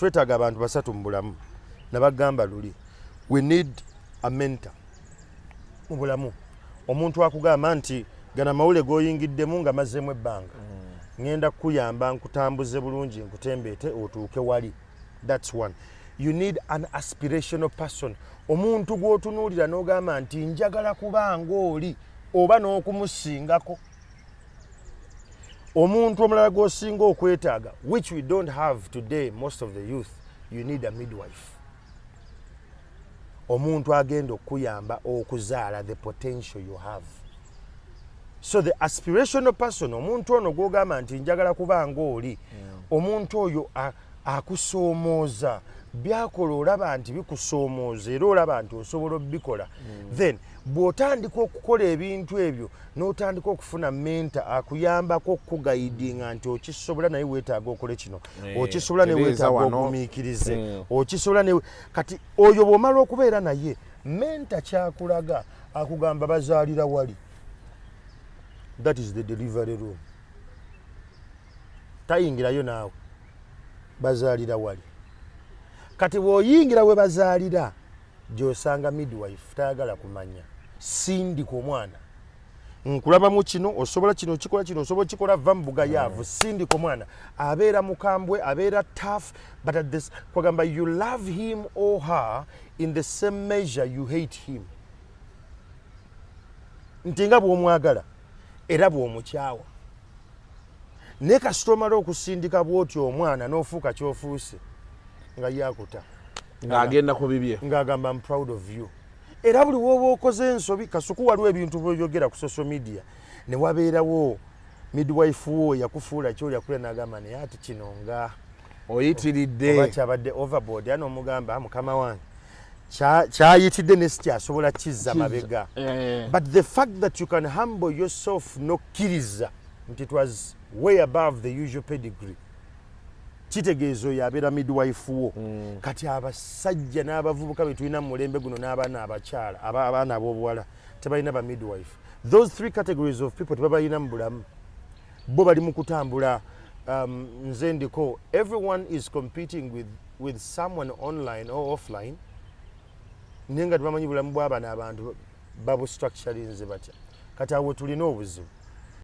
Twetaaga abantu basatu mu bulamu. Nabagamba luli, we need a mentor mu bulamu, omuntu akugamba nti gana mawule g'oyingiddemu nga mazzeemu ebbanga, ŋŋenda kukuyamba nkutambuze bulungi, nkutembeete otuuke wali. That's one. You need an aspirational person, omuntu gw'otunuulira n'ogamba nti njagala kuba ng'oli oba n'okumusingako. Omuntu omulala gw'osinga okwetaaga, which we don't have today, most of the youth, you need a midwife, omuntu agenda okukuyamba okuzaala the potential you have. So the aspirational person, omuntu ono gwogamba nti njagala kuba ng'oli. Omuntu oyo akusoomooza, byakola olaba nti bikusoomooza era olaba nti osobola obikola. Then bw'otandika okukola ebintu ebyo n'otandika okufuna mentor akuyambako okuguidinga nti okisobola, naye weetaaga okole kino, okisobola naye tereeza weetaaga wano. Ogumiikirize. Okisobola naye. Kati oyo bw'omala okubeera naye, mentor kyakulaga, akugamba bazaalira wali, that is the delivery room. Tayingirayo naawe, bazaalira wali. Kati bw'oyingira we bazaalira, gy'osanga midwife tayagala kumanya, sindika omwana, nkulabamu kino, osobola kino, okikola kino, osobola okikola, va mu bugayaavu, sindika omwana. Abeera mukambwe, abeera tough, but at this kwagamba you love him or her in the same measure you hate him, nti nga bw'omwagala era bw'omukyawa. Naye kasita omala okusindika bw'otyo omwana n'ofuuka kyofuuse, nga yakuta. Ng'agenda ku bibye. Ng'agamba, "I'm proud of you." Era buli woba okoze ensobi, Kasuku, waliwo ebintu byoyogera ku social media ne wabeerawo midwife wo yakufuula kyoli akula n'agamba, naye ati kino nga oyitiridde. Oba kyabadde overboard, era n'omugamba, "Ah, mukama wange, kyayitidde ne sikyasobola kizza mabega." But the fact that you can humble yourself nokkiriza nti it was way above the usual pedigree, kitegeeza oyo abeera midwife wo. Kati abasajja n'abavubuka be tulina mu mulembe guno n'abaana abakyala, abaana ab'obuwala tebalina ba midwife. Those three categories of people tebabalina mu bulamu. Bo bali mu kutambula, nze ndiko, everyone is competing with someone online or offline, naye nga tebamanyi bulamu bw'abano abantu babustructurinze batya. Kati awo tulina obuzibu.